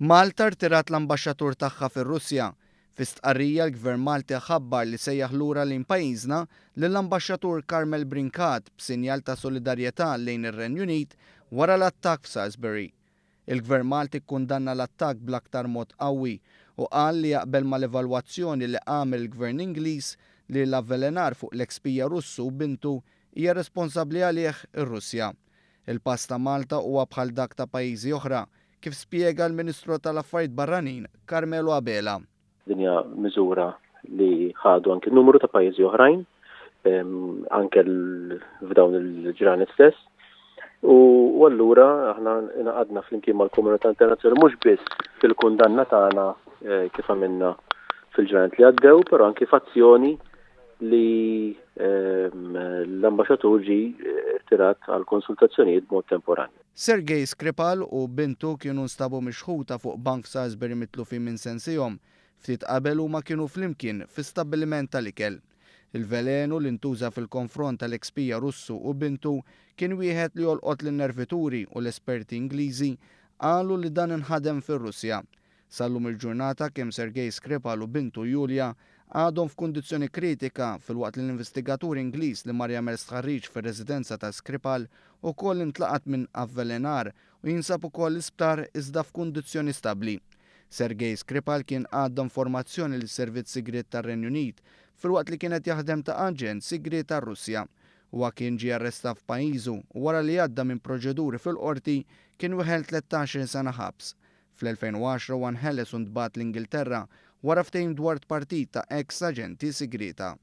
Malta rtirat l-ambaxxatur tagħha fir-Russja. Fi stqarrija l-Gvern Malti ħabbar li sejjaħ lura lejn pajjiżna lill-Ambaxxatur Carmel Brincat b'sinjal ta' solidarjetà lejn ir-Renju Unit wara l-attakk f'Salisbury. Il-Gvern Malti kkundanna l-attakk bl-aktar mod qawwi u qal li jaqbel mal-evalwazzjoni li għamel il-Gvern Ingliż li l-avvelenar fuq l-eks spija Russu u bintu hija responsabbli għalih ir-Russja. Il-pass ta' Malta huwa bħal dak ta' pajjiżi oħra, kif spjega l-Ministru tal-Affarijiet Barranin Carmelo Abela. Din hija miżura li ħadu anki numru ta' pajjiżi oħrajn, anke f'dawn il-ġranet stess. U allura aħna ingħaqadna flimkien mal-komunità internazzjonali mhux biss fil-kundanna tagħna kif għamilna fil-ġranet li għaddew, però anki f'azzjoni li l-ambaxxatur ġie rtirat għal konsultazzjonijiet b'mod temporanju. Sergei Skripal u bintu kienu nstabu mixħuta fuq bank f'Salisbury mitlufin minn sensihom. Ftit qabel huma kienu flimkien fi stabbiliment tal-ikel. Il-velenu li ntuża fil-konfront tal-eks spija Russu u bintu kien wieħed li jolqot lin-nervituri u l-esperti Ingliżi qalu li dan inħadem fir-Russja. Sal-lum il-ġurnata kemm Sergei Skripal u bintu Julia għadhom f'kundizzjoni kritika filwaqt li l-investigatur Ingliż li mar jagħmel stħarriġ fir-residenza ta' Skripal ukoll intlaqat minn avvelenar u jinsab ukoll l-isptar iżda f'kundizzjoni stabbli. Sergei Skripal kien għadda informazzjoni lis-Servizz Sigriet tar-Renju Unit filwaqt li kien qed jaħdem ta' aġent sigriet tar-Russja. Huwa kien ġie arrestat f'pajjiżu u wara li għadda minn proċeduri fil-qorti kien weħel 13-il sena ħabs. Fl-2010 huwa nħeles u ntbagħat l-Ingilterra wara ftehim dwar tpartit ta' eks aġenti sigrieta.